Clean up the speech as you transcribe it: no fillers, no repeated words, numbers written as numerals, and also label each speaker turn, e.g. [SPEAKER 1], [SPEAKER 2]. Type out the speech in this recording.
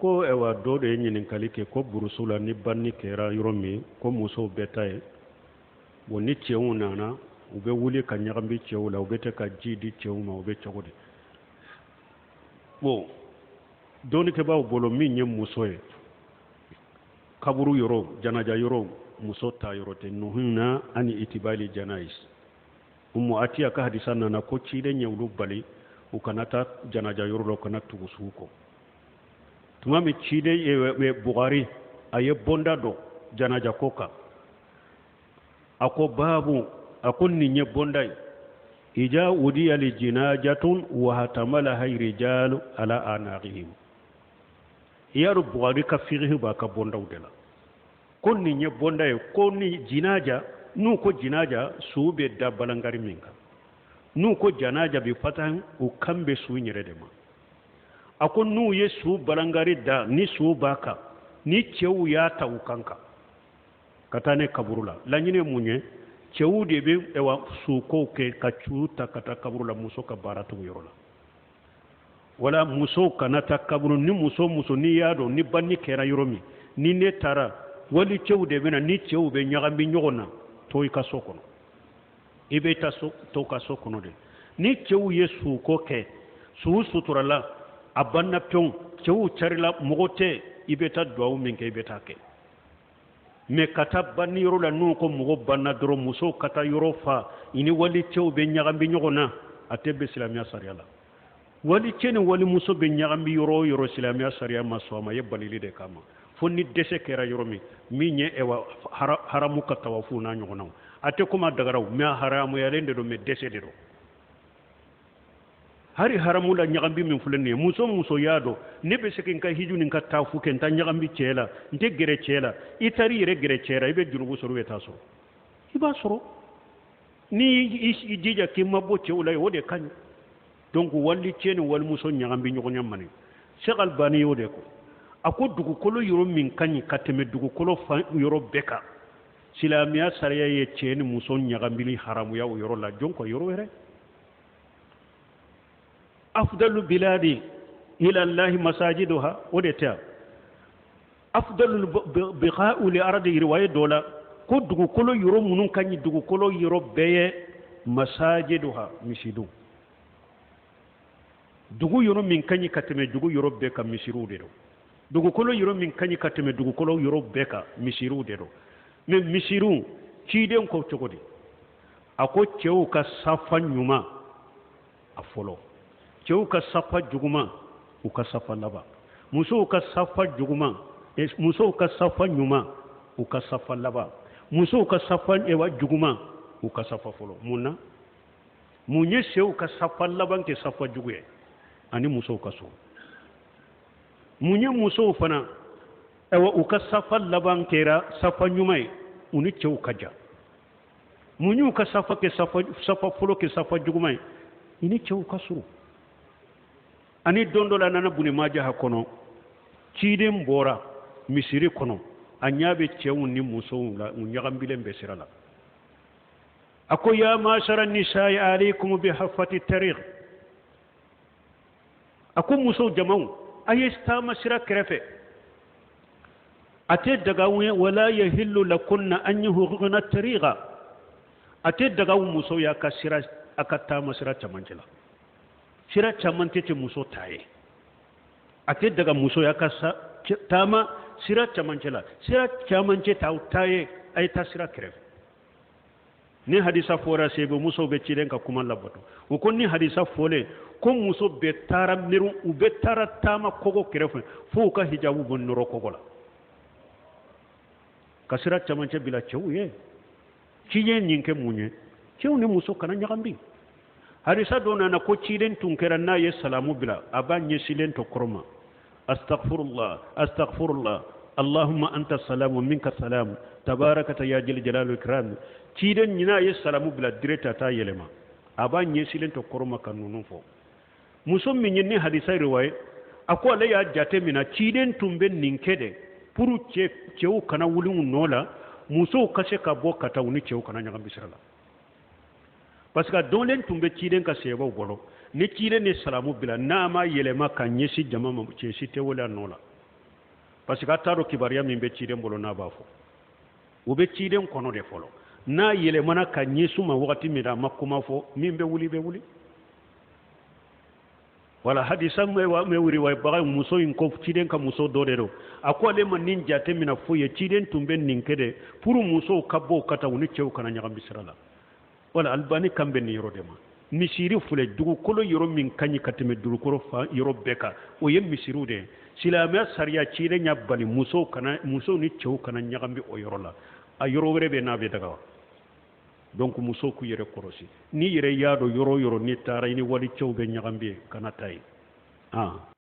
[SPEAKER 1] Ko ɛwa, dɔ de ye ɲininkali kɛ ko burusu la, ni banni kɛra yɔrɔ min, ko musow bɛ taa yen. Bon, ni cɛw nana, u bɛ wuli ka ɲagami cɛw la, u bɛ tɛ ka ji di cɛw ma, u bɛ cogo di? Bon, dɔnnikɛbaaw bolo, min ye muso ye, kaburu yɔrɔ, janaja yɔrɔ, muso ta yɔrɔ tɛ. Nuhina ani itibali janais. Umu Atiya ka hadisa nana ko ciden ye olu bali u kana taa janaja yɔrɔ la, u kana tugu su kɔ. Tuma min ciden ye, Bugari a ye bonda dɔ janaja ko kan, a ko baabu, a ko nin ye bonda ye: ija wudiya li jinajatun wa hatamalaha rijalu ala anaqihim. I y'a dɔn, Bugari ka fiqhi b'a ka bondaw de la. Ko nin ye bonda ye ko ni jinaja, n'u ko jinaja, su bɛ da balangari min kan, n'u ko janaja bi fatan, u kan bɛ su yɛrɛ de ma. A ko n'u ye su balangari da, ni su b'a kan, ni cɛw y'a ta u kan kan ka taa ne kaburu la, laɲini ye mun ye? Cɛw de bɛ ɛwa sukow kɛ ka cu ta ka taa kaburu la. Muso ka baara tugu yɔrɔ la wala musow kana taa kaburu. Ni muso muso n'i y'a dɔn ni banni kɛra yɔrɔ min, ni ne taara, wali cɛw de bɛ na, ni cɛw bɛ ɲagami ɲɔgɔn na, to i ka so kɔnɔ. I bɛ taa so, to ka so kɔnɔ de. Ni cɛw ye suko kɛ, su suturala, a banna pewu, cɛw carila, mɔgɔ tɛ, i bɛ taa duwawu min kɛ, i bɛ taa kɛ. Mɛ ka taa banni yɔrɔ la, n'u ko mɔgɔ banna dɔrɔn, musow ka taa yɔrɔ fa, i ni wali cɛw bɛ ɲagami ɲɔgɔn na, a tɛ bɛn silamɛya sariya la. Wali cɛ ni walimuso bɛ ɲagami yɔrɔ o yɔrɔ, silamɛya sariya ma sɔn a ma. Ye balili de kama, fo ni dɛsɛ kɛra yɔrɔ min, min ye ɛwa haramu ka tawafu n'a ɲɔgɔnnaw. A tɛ komi a dagaraw, mɛ a haramuyalen de don, mɛ dɛsɛ de don. Hari haramu la, ɲagambi min filɛ nin ye, muso muso y'a dɔn ne bɛ se ka n ka hiju ni n ka taafu kɛ, n ta ɲagambi cɛ la, n tɛ gɛrɛ cɛ la, i taar'i yɛrɛ gɛrɛ cɛ la, i bɛ jurubu sɔrɔ, i bɛ taa sɔrɔ, i b'a sɔrɔ ni i jija k'i ma bɔ cɛw la, o de ka ɲi. Donc wali cɛ ni walimuso ɲagambi ɲɔgɔn ɲɛ man ɲi. Sheikh Albani y'o de ko, a ko dugukolo yɔrɔ min ka ɲi ka tɛmɛ dugukolo fan yɔrɔ bɛɛ kan, silamɛya sariya ye cɛ ni muso ɲagambili haramuya o yɔrɔ la. Jɔn ko yɔrɔ wɛrɛ, afdalu biladi ila llahi masajiduha, o de tɛ afdalu biqa'u li ardi. Riwaye dɔ la ko dugukolo yɔrɔ minnu ka ɲi dugukolo yɔrɔ bɛɛ ye, masajiduha, misidu. Dugu yɔrɔ min ka ɲi ka tɛmɛ dugu yɔrɔ bɛɛ kan, misiriw de don. Dugukolo yɔrɔ min ka ɲi ka tɛmɛ dugukolo yɔrɔ bɛɛ kan, misiriw de don. Mɛ misiriw, ciden ko cogo di? A ko cɛw ka safa ɲuman a fɔlɔ, cɛw ka safa juguman u ka safa laban, musow ka safa juguman, musow ka safa ɲuman u ka safa laban, musow ka safa ewa juguman u ka safa fɔlɔ. Mun na? Mun ye cɛw ka safa laban kɛ safa jugu ye ani musow ka so? Mun ye musow fana ayiwa u ka safa laban kɛra safa ɲuman ye, u ni cɛw ka jan? Mun y'u ka safa kɛ safa fɔlɔ kɛ safa juguman ye, i ni cɛw ka surun? Ani don dɔ la, nana Buni Majaha kɔnɔ, ciden bɔra misiri kɔnɔ, a ɲɛ bɛ cɛw ni musow la, u ɲagambilen bɛ sira la. A ko: ya mashara nisai, alaikum bi hafati tariq. A ko musow jamaw, a ye taama sira kɛrɛfɛ, a tɛ daga ye. Wala yahillu lakunna an yuhghina tariqa. A tɛ daga musow y'a ka sira, a ka taama sira camancɛ la. Sira camancɛ tɛ muso ta ye. A tɛ daga muso y'a ka taama sira camancɛ la. Sira camancɛ t'aw ta ye, a ye taa sira kɛrɛfɛ. Ni hadisa fɔra, sebe musow bɛ ciden ka kuma labato. U ko ni hadisa fɔlen ko muso bɛɛ taara miiri, u bɛ taara taama kogo kɛrɛfɛ fo u ka hijabu bɔ nɔrɔ kogo la, ka sira camancɛ bila cɛw ye. Ciden nin kɛ mun ye? Cɛw ni muso kana ɲagami. Hadisa dɔ nana ko ciden tun kɛra, n'a ye salamu bila, a b'a ɲɛsilen to kɔrɔ ma: astaghfirullah, astaghfirullah, allahumma anta salam wa minka salam, tabarakata ya jal jalal ikram. Ciden ɲina ye salamu bila direct, a t'a yɛlɛma, a b'a ɲɛsilen to kɔrɔ ma ka ninnu fɔ. Muso min ye ni hadisa riwaye, a ko ale y'a jate minɛ, ciden tun bɛ nin kɛ de pour cɛ cɛw kana wuli u nɔ la, musow ka se ka bɔ ka taa, u ni cɛw kana ɲagami sira la, parce que a dɔnlen tun bɛ ciden ka sɛbɛw bolo, ni ciden ni salamu bila, n'a ma yɛlɛma ka ɲɛsin jama ma, cɛ si tɛ wele a nɔ la. Parce que a t'a dɔn kibaruya min bɛ ciden bolo n'a b'a fɔ. O bɛ ciden kɔnɔ de fɔlɔ. N'a yɛlɛmana ka ɲɛsin u ma wagati min na, a ma kuma fɔ, min bɛ wuli bɛ wuli. Wala hadisa mɛ riwayabaga muso in ko ciden ka muso dɔ de don. A ko ale ma nin jate minɛ foyi ye, ciden tun bɛ nin kɛ de pour musow ka bɔ ka taa, u ni cɛw kana ɲagami sira la. Wala Albani kan bɛ nin yɔrɔ de ma. Misiri filɛ, dugukolo yɔrɔ min ka ɲi ka tɛmɛ dugukolo fan yɔrɔ bɛɛ kan, o ye misiriw de ye. Silamɛya sariya ciden y'a bali musow kana, musow ni cɛw kana ɲagami o yɔrɔ la. A yɔrɔ wɛrɛ bɛ n'a bɛ daga wa? Donc musow k'u yɛrɛ kɔlɔsi. N'i yɛrɛ y'a dɔn yɔrɔ o yɔrɔ n'i taara i ni walicɛw bɛ ɲagami yen, kana taa yen.